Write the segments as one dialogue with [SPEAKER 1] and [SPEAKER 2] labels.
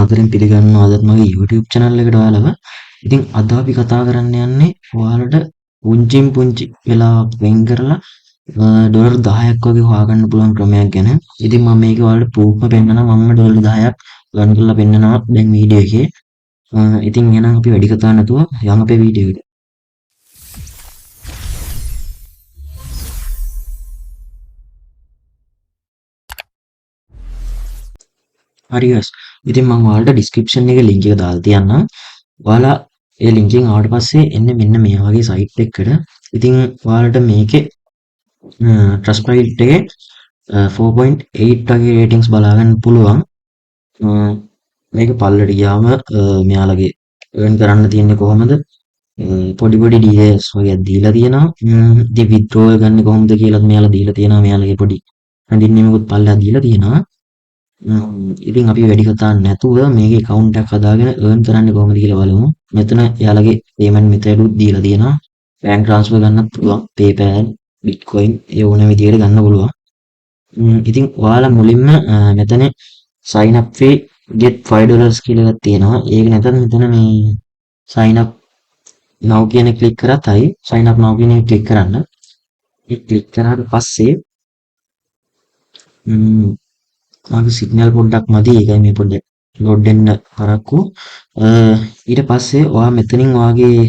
[SPEAKER 1] ආදරෙන් පිළිගන්නවා අදත් මගේ YouTube channel එකට ඔයාලව. ඉතින් අද අපි කතා කරන්න යන්නේ ඔයාලට පුංචින් පුංචි වෙලාවක් වෙන් කරලා ඩොලර් 10ක් වගේ හොයාගන්න පුළුවන් ක්‍රමයක් ගැන. ඉතින් මම මේක ඔයාලට ප්‍රූෆ්ම පෙන්නනවා. මම ඩොලර් 10ක් ගන්න කරලා පෙන්නනවා දැන් වීඩියෝ එකේ. ඉතින් එහෙනම් අපි වැඩි කතා නැතුව යන් අපේ වීඩියෝ එකට. හරි ගයිස්. ඉතින් මම ඔයාලට ඩිස්ක්‍රිප්ෂන් එකේ ලින්ක් එක දාලා තියන්නම්. ඔයාලා ඒ ලින්ක් එකෙන් ආවට පස්සේ එන්නේ මෙන්න මේ වගේ සයිට් එකකට. ඉතින් ඔයාලට මේකේ Trustpilot එකේ 4.8 වගේ රේටින්ග්ස් බලා ගන්න පුළුවන්. මේක පල්ලට ගියාම මෙයාලගේ earn කරන්න තියෙන්නේ කොහොමද? පොඩි පොඩි ඩීටේල්ස් වගේ දීලා තියෙනවා. ඉතින් විත්ඩ්‍රෝවල් ගන්න කොහොමද කියලාත් මෙයාලා දීලා තියෙනවා. මෙයාලගේ පොඩි හැඳින්වීමකුත් පල්ලෙහා දීලා තියෙනවා. ඉතින් අපි වැඩි කතා නැතුව මේකේ ඇකවුන්ට් එකක් හදාගෙන earn කරන්නේ කොහොමද කියලා බලමු. මෙතන එයාලගේ පේමන්ට් මෙතඩ් උත් දීලා තියෙනවා. බැංක් ට්‍රාන්ස්ෆර් ගන්නත් පුළුවන්. PayPal, Bitcoin ඒ ඕන විදිහට ගන්න පුළුවන්. ඉතින් ඔයාලා මුලින්ම මෙතන sign up fee get $5 කියලා එකක් තියෙනවා. ඒක නැත්නම් මෙතන මේ sign up now කියන එක ක්ලික් කරත් හරි. Sign up now කියන එක ක්ලික් කරන්න. ඒක ක්ලික් කරාට පස්සේ මගේ සිග්නල් පොඩ්ඩක් මදි. ඒකයි මේ පොඩ්ඩක් ලෝඩ් වෙන්න පරක්කු. ඊට පස්සේ ඔයා මෙතනින් ඔයාගේ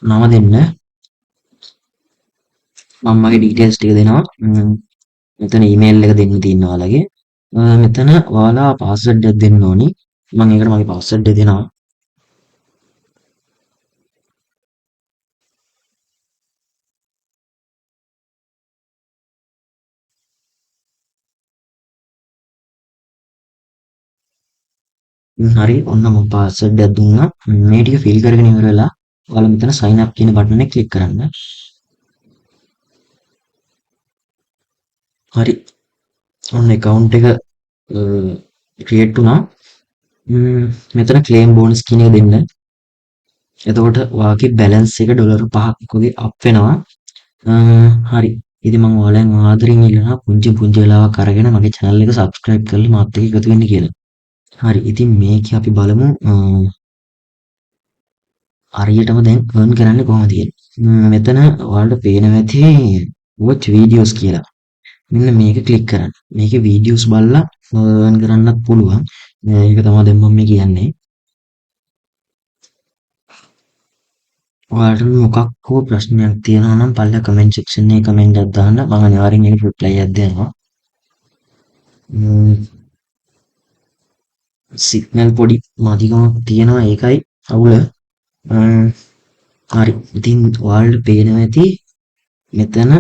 [SPEAKER 1] නම දෙන්න. මම මගේ ඩීටේල්ස් ටික දෙනවා. මෙතන ඊමේල් එක දෙන්න තියෙනවා ඔයාලගේ. මෙතන ඔයාලා පාස්වර්ඩ් එකක් දෙන්න ඕනි. මම ඒකට මගේ පාස්වර්ඩ් එක දෙනවා. හරි, ඔන්න මම පාස්වර්ඩ් එකක් දුන්නා. මේ ටික ෆිල් කරගෙන ඉවර වෙලා ඔයාලා මෙතන sign up කියන බටන් එක ක්ලික් කරන්න. හරි. ඔන්න ඇකවුන්ට් එක ක්‍රියේට් වුණා. මෙතන ක්ලේම් බෝනස් කියන එක දෙන්න. එතකොට ඔයාගේ බැලන්ස් එක ඩොලර් 5ක් වගේ අප් වෙනවා. හරි. ඉතින් මම ඔයාලෙන් ආදරෙන් ඉල්ලනවා පුංචි පුංචි වෙලාවක් අරගෙන මගේ channel එක subscribe කරලා මාත් එක්ක එකතු වෙන්න කියලා. හරි. ඉතින් මේකේ අපි බලමු හරියටම දැන් earn කරන්නේ කොහොමද කියලා. මෙතන ඔයාලට පේනවා ඇති watch videos කියලා. මෙන්න මේක ක්ලික් කරන්න. මේකේ වීඩියෝස් බලලා earn කරන්නත් පුළුවන්. ඒක තමයි දැන් මම මේ කියන්නේ. ඔයාලට මොකක් හෝ ප්‍රශ්නයක් තියෙනවා නම් පල්ලෙහා කමෙන්ට් සෙක්ෂන් එකේ කමෙන්ට් එකක් දාන්න. මම අනිවාර්යෙන් ඒකට රිප්ලයි එකක් දෙනවා. සිග්නල් පොඩි මදිකමක් තියෙනවා, ඒකයි අවුල. හරි. ඉතින් ඔයාලට පේනවා ඇති මෙතන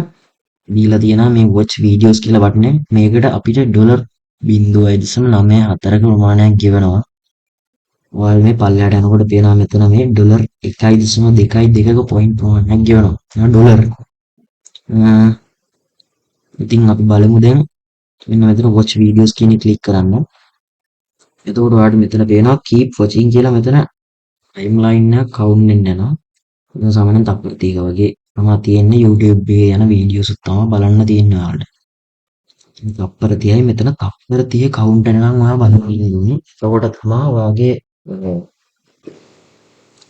[SPEAKER 1] දීලා තියෙනවා මේ watch videos කියලා බටන් එක. මේකට අපිට ඩොලර් 0.94ක ප්‍රමාණයක් ගෙවනවා. ඔයාලා මේ පල්ලෙහාට යනකොට පේනවා මෙතන මේ ඩොලර් 1.22ක පොයින්ට් ප්‍රමාණයක් ගෙවනවා. ඩොලර්. ඉතින් අපි බලමු දැන් මෙන්න මෙතන watch videos කියන එක ක්ලික් කරන්න. එතකොට ඔයාලට මෙතන පේනවා keep watching කියලා මෙතන ටයිම්ලයින් එක කවුන්ට් වෙන්න යනවා. එතන සාමාන්‍යයෙන් තප්පර 30ක වගේ තමයි තියෙන්නේ. YouTube එකේ යන වීඩියෝස් තමයි බලන්න තියෙන්නේ ඔයාලට. තප්පර 30යි, මෙතන තප්පර 30 කවුන්ට් වෙනකන් ඔයා බලන්න ඕනේ. එතකොට තමයි ඔයාගේ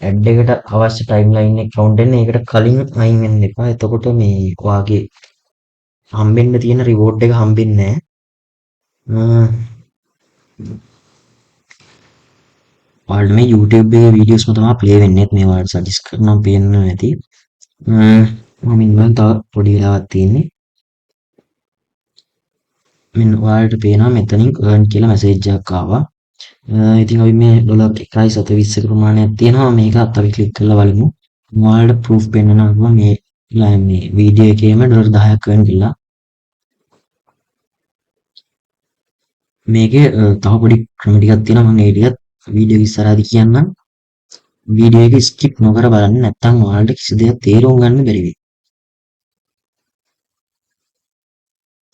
[SPEAKER 1] ඇඩ් එකට අවශ්‍ය ටයිම්ලයින් එක කවුන්ට් වෙන්නේ. ඒකට කලින් අයින් වෙන්න එපා. එතකොට මේ ඔයාගේ හම්බෙන්න තියෙන රිවෝඩ් එක හම්බෙන්නේ නැහැ. ඔයාලට මේ YouTube එකේ වීඩියෝස්ම තමයි ප්ලේ වෙන්නේ. මේ ඔයාලට සජෙස්ට් කරනවා පේන්න ඇති. මම ඉන්නවා, තව පොඩි වෙලාවක් තියෙන්නේ. මෙන්න ඔයාලට පේනවා මෙතනින් earn කියලා මැසේජ් එකක් ආවා. ඉතින් අපි මේ ඩොලර් 1.20ක ප්‍රමාණයක් තියෙනවා. මේකත් අපි ක්ලික් කරලා බලමු. ඔයාලට ප්‍රූෆ් පෙන්නනවා මේ මේ වීඩියෝ එකේම ඩොලර් 10ක් earn කියලා. මේකේ තව පොඩි ක්‍රම ටිකක් තියෙනවා. මම ඒ ටිකත් වීඩියෝ ඉස්සරහදී කියන්නම්. වීඩියෝ එක ස්කිප් නොකර බලන්න, නැත්නම් ඔයාලට කිසි දෙයක් තේරුම් ගන්න බැරි වෙයි.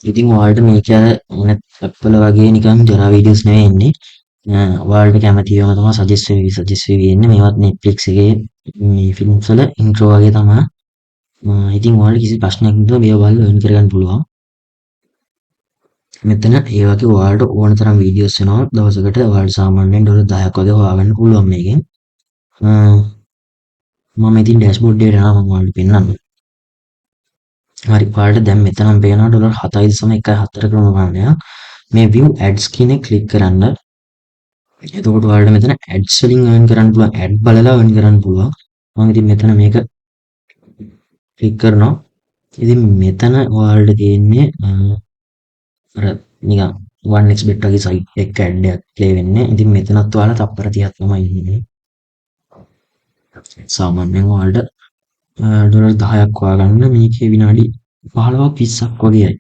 [SPEAKER 1] ඉතින් ඔයාලට මේක අර වෙනත් ඇප් වල වගේ නිකන් ජරා වීඩියෝස් නෙවෙයි එන්නේ. ඔයාලට කැමති ඒවා තමයි සජෙස්ට් වෙවි සජෙස්ට් වෙවි එන්නේ. මේවත් Netflix එකේ මේ ෆිල්ම්ස් වල ඉන්ට්‍රෝ වගේ තමයි. ඉතින් ඔයාලට කිසි ප්‍රශ්නයක් නැතුව මේවා බලලා earn කරගන්න පුළුවන්. මෙතන ඒ වගේ ඔයාලට ඕන තරම් වීඩියෝස් එනවා. දවසකට ඔයාලට සාමාන්‍යයෙන් ඩොලර් 10ක් වගේ හොයාගන්න පුළුවන් මේකෙන්. මම ඉතින් ඩෑෂ්බෝඩ් එකට යනවා මම ඔයාලට පෙන්නන්න. හරි, ඔයාලට දැන් මෙතනම පේනවා ඩොලර් 7.14 ප්‍රමාණයක්. මේ view ads කියන එක ක්ලික් කරන්න. එතකොට ඔයාලට මෙතන ads වලින් earn කරන්න පුළුවන්, ad බලලා earn කරන්න පුළුවන්. මම ඉතින් මෙතන මේක ක්ලික් කරනවා. ඉතින් මෙතන ඔයාලට තියෙන්නේ අර නිකන් 1xbet වගේ සයිට් එක ඇඩ් එකක් ප්ලේ වෙන්නේ. ඉතින් මෙතනත් ඔයාලා තප්පර 30ක් තමයි ඉන්නේ. සාමාන්‍යයෙන් ඔයාලට ඩොලර් 10ක් හොයාගන්න මේකේ විනාඩි 15ක් 20ක් වගේ යයි.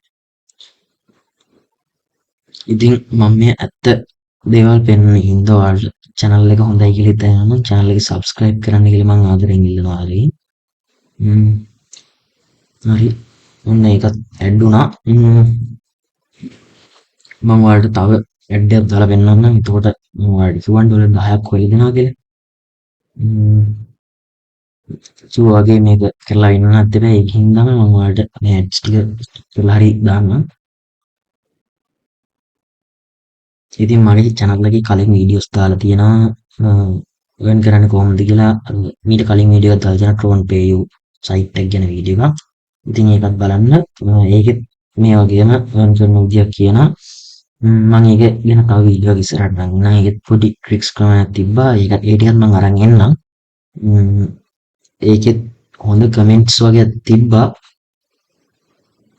[SPEAKER 1] ඉතින් මම මේ ඇත්ත දේවල් පෙන්වන හින්දා ඔයාලට channel එක හොඳයි කියලා හිතනවා නම් channel එක subscribe කරන්න කියලා මං ආදරෙන් ඉල්ලනවා ඔයාලගෙන්. හරි. ඔන්න ඒකත් ඇඩ් වුණා. මං ඔයාලට තව ඇඩ් එකක් දාලා පෙන්නන්නම්. එතකොට මම ඔයාලට කිව්වන් ඩොලර් 10ක් හොයලා දෙනවා කියලා. කිව්වා වගේ මේක කරලා ඉන්නවත් එපා. ඒක හින්දාම මම ඔයාලට මේ ඇඩ්ස් ටික කරලා හරි දාන්නම්. ඉතින් මගේ channel එකේ කලින් වීඩියෝස් දාලා තියෙනවා earn කරන්නේ කොහොමද කියලා. මීට කලින් වීඩියෝ එකක් දාලා තියෙනවා Tron Payu site එක ගැන වීඩියෝ එකක්. ඉතින් ඒකත් බලන්න. ඒකෙත් මේ වගේම earn කරන විදියක් කියනවා. මම ඒක ගැන තව වීඩියෝ එකක් ඉස්සරහට නංගිනා. ඒකෙත් පොඩි ට්‍රික්ස් ක්‍රමයක් තිබ්බා. ඒකත් ඒ ටිකත් මම අරන් එන්නම්. ඒකෙත් හොඳ කමෙන්ට්ස් වගේ තිබ්බා.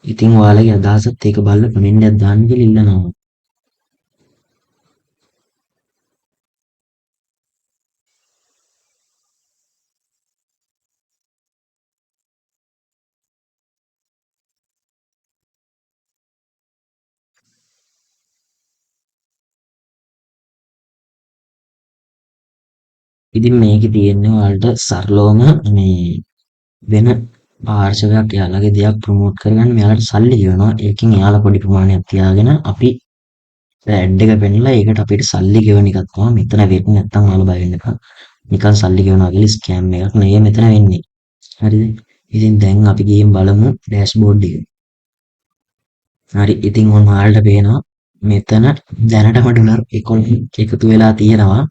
[SPEAKER 1] ඉතින් ඔයාලගේ අදහසත් ඒක බලලා කමෙන්ට් එකක් දාන්න කියලා ඉල්ලනවා. ඉතින් මේකේ තියෙන්නේ ඔයාලට සරලවම මේ වෙන පාර්ශවයක් එයාලගේ දෙයක් ප්‍රොමෝට් කරගන්න මෙයාලට සල්ලි ගෙවනවා. ඒකෙන් එයාලා පොඩි ප්‍රමාණයක් තියාගෙන අපි ඇඩ් එක පෙන්නලා ඒකට අපිට සල්ලි ගෙවන එකක් තමයි මෙතන වෙන්නේ. නැත්තම් ඔයාලා බය වෙන්න එපා. නිකන් සල්ලි ගෙවනවා කියලා ස්කෑම් එකක් නෙවෙයි මෙතන වෙන්නේ. හරිද? ඉතින් දැන් අපි ගිහින් බලමු ඩෑෂ්බෝඩ් එක. හරි, ඉතින් ඔන්න ඔයාලට පේනවා මෙතන දැනටම ඩොලර් 11 එකතු වෙලා තියෙනවා.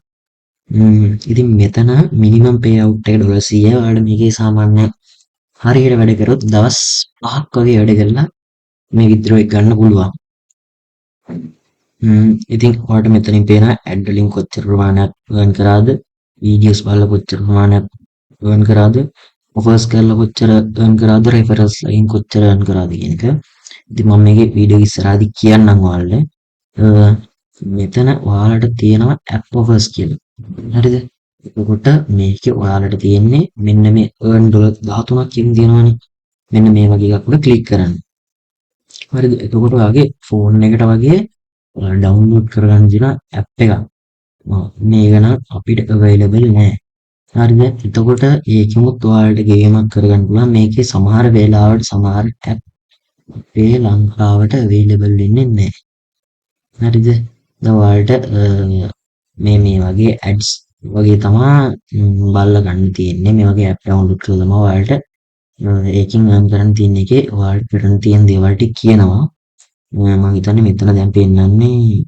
[SPEAKER 1] ඉතින් මෙතන මිනිමම් පේ අවුට් එක ඩොලර් 100යි. ඔයාලට මේකේ සාමාන්‍ය හරියට වැඩ කරොත් දවස් 5ක් වගේ වැඩ කරලා මේ විත්ඩ්‍රෝ එක ගන්න පුළුවන්. ඉතින් ඔයාලට මෙතනින් පේනවා ඇඩ් වලින් කොච්චර ප්‍රමාණයක් earn කරාද, වීඩියෝස් බලලා කොච්චර ප්‍රමාණයක් earn කරාද, ඔෆර්ස් කරලා කොච්චර earn කරාද, රෙෆරල්ස් ලගෙන් කොච්චර earn කරාද කියන එක. ඉතින් මම මේකේ වීඩියෝ ඉස්සරහදී කියන්නම් ඔයාලට. මෙතන ඔයාලට තියෙනවා ඇප් ඔෆර්ස් කියලා. හරිද? එතකොට මේකේ ඔයාලට තියෙන්නේ මෙන්න මේ earn ඩොලර් 13ක් කියන තියෙනවනේ. මෙන්න මේ වගේ එකක් උඩ ක්ලික් කරන්න. හරිද? එතකොට ඔයාගේ ෆෝන් එකට වගේ ඩවුන්ලෝඩ් කරගන්න තියෙන ඇප් එකක්. මේක නම් අපිට අවైలබල් නෑ. හරිද? එතකොට ඒකෙමුත් ඔයාලට ගෙවීමක් කරගන්න පුළුවන්. මේකේ සමහර වෙලාවට සමහර ඇප් අපේ ලංකාවට අවైలබල් වෙන්නේ නෑ. හරිද? දැන් ඔයාලට මේ මේ වගේ ඇඩ්ස් වගේ තමා බලලා ගන්න තියෙන්නේ. මේ වගේ ඇප් ඩවුන්ලෝඩ් කරලා තමයි ඔයාලට ඒකෙන් earn කරන්න තියෙන එකේ ඔයාලට කරන්න තියෙන දේවල් ටික කියනවා. මම හිතන්නේ මෙතන දැන් පෙන්නන්නේ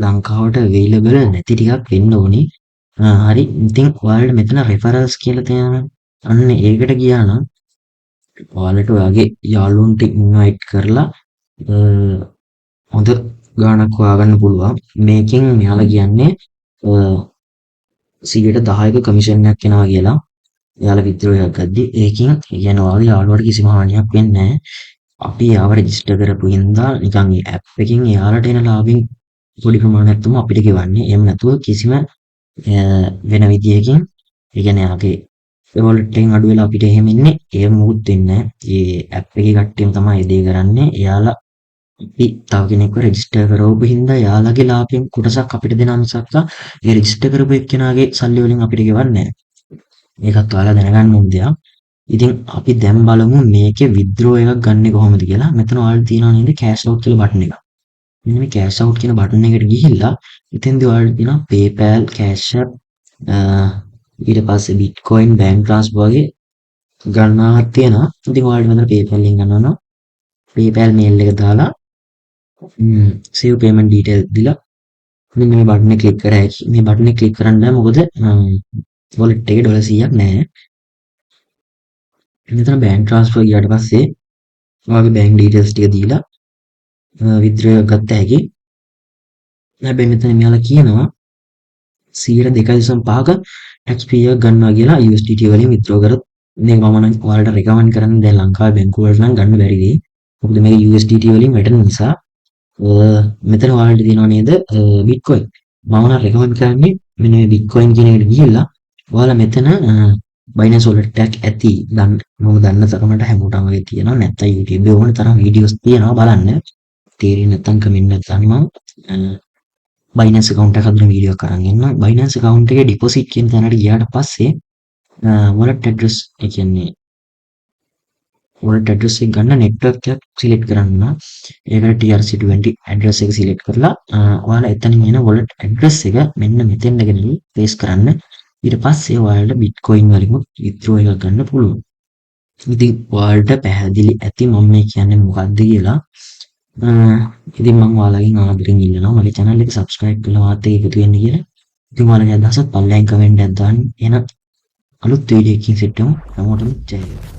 [SPEAKER 1] ලංකාවට අවైలබල් නැති ටිකක් වෙන්න ඕනි. හරි. ඉතින් ඔයාලට මෙතන රෙෆරල්ස් කියලා තියෙනවා. අන්න ඒකට ගියා නම් ඔයාලට ඔයාගේ යාළුවන්ට ඉන්වයිට් කරලා හොඳ ගාණක් හොයාගන්න පුළුවන්. මේකෙන් මෙයාලා කියන්නේ 10%ක කමිෂන් එකක් එනවා කියලා. එයාලා විත්ඩ්‍රෝ එකක් ගද්දි ඒකෙන් ඒ කියන්නේ ඔයාගේ යාළුවාට කිසිම හානියක් වෙන්නේ නැහැ. අපි එයාව රෙජිස්ටර් කරපු හින්දා නිකන් ඒ ඇප් එකෙන් එයාලට එන ලාභෙන් පොඩි ප්‍රමාණයක් තමයි අපිට ගෙවන්නේ. එහෙම නැතුව කිසිම වෙන විදියකින් ඒ කියන්නේ එයාගේ වොලට් එකෙන් අඩු වෙලා අපිට එහෙම එන්නේ එහෙම මොකුත් වෙන්නේ නැහැ. ඒ ඇප් එකේ කට්ටියම තමයි ඒ දේ කරන්නේ. එයාලා අපි තව කෙනෙක්ව රෙජිස්ටර් කරවපු හින්දා එයාලගේ ලාභයෙන් කොටසක් අපිට දෙනවා මිසක් ඒ රෙජිස්ටර් කරපු එක්කෙනාගේ සල්ලි වලින් අපිට ගෙවන්නේ නැහැ. මේකත් ඔයාලා දැනගන්න ඕන දෙයක්. ඉතින් අපි දැන් බලමු මේකේ විත්ඩ්‍රෝ එකක් ගන්නෙ කොහොමද කියලා. මෙතන ඔයාලට තියෙනවා නේද කෑෂ් අවුට් කියලා බටන් එකක්. මෙන්න මේ කෑෂ් අවුට් කියන බටන් එකට ගිහිල්ලා එතෙන්දී ඔයාලට තියෙනවා PayPal, Cash App, ඊට පස්සේ Bitcoin, bank transfer වගේ ගණනාවක් තියෙනවා. ඉතින් ඔයාලට මෙතන PayPal එකෙන් ගන්නවා නම් PayPal mail එක දාලා save payment detail දීලා මෙන්න මේ බටන් එක ක්ලික් කර හැකි. මේ බටන් එක ක්ලික් කරන්න බෑ, මොකද වොලට් එකේ ඩොලර් 100ක් නෑ. මෙතන බැංක් ට්‍රාන්ස්ෆර් ගියාට පස්සේ ඔයාගේ බැංක් ඩීටේල්ස් ටික දීලා විත්ඩ්‍රෝ එකක් ගත්ත හැකි. හැබැයි මෙතන මෙයාලා කියනවා 2.5ක ටැක්ස් ෆී එකක් ගන්නවා කියලා USDT වලින් විත්ඩ්‍රෝ කරොත්. මේක මම නම් ඔයාලට රෙකමන්ඩ් කරන්නේ දැන් ලංකාවේ බැංකු වලට නම් ගන්න බැරි වෙයි. මොකද මේක USDT වලින් වැටෙන නිසා. මෙතන ඔයාලට තියෙනවා නේද බිට්කොයින්. මම නම් රෙකමන්ඩ් කරන්නේ මෙන්න මේ බිට්කොයින් කියන එකට ගිහිල්ලා ඔයාලා මෙතන Binance wallet එකක් ඇති. දන්න මම දන්න තරමට හැමෝටම වගේ තියෙනවා. නැත්නම් YouTube එකේ ඕන තරම් වීඩියෝස් තියෙනවා, බලන්න. තේරෙන්නේ නැත්නම් කමෙන්ට් එකක් දාන්න, මම Binance account එක හදන වීඩියෝ එකක් අරන් එන්නම්. Binance account එකේ deposit කියන තැනට ගියාට පස්සේ wallet address, ඒ කියන්නේ wallet address එක ගන්න network එකක් select කරන්න. ඒකට TRC20 address එක select කරලා ඔයාලා එතනින් එන wallet address එක මෙන්න මෙතෙන්ට ගෙනල්ලා paste කරන්න. ඊට පස්සේ ඔයාලට Bitcoin වලින් withdraw එකක් ගන්න පුළුවන්. ඉතින් ඔයාලට පැහැදිලි ඇති මම මේ කියන්නේ මොකද්ද කියලා. ඉතින් මම ඔයාලගෙන් ආදරෙන් ඉල්ලනවා මගේ channel එක subscribe කරලා මාත් එක්ක එකතු වෙන්න කියලා. ඉතින් ඔයාලගේ අදහසත් පල්ලෙහායින් කමෙන්ට් එකක් දාන්න. එහෙනම් අලුත් වීඩියෝ එකකින් සෙට් වෙමු. හැමෝටම ජය වේවා.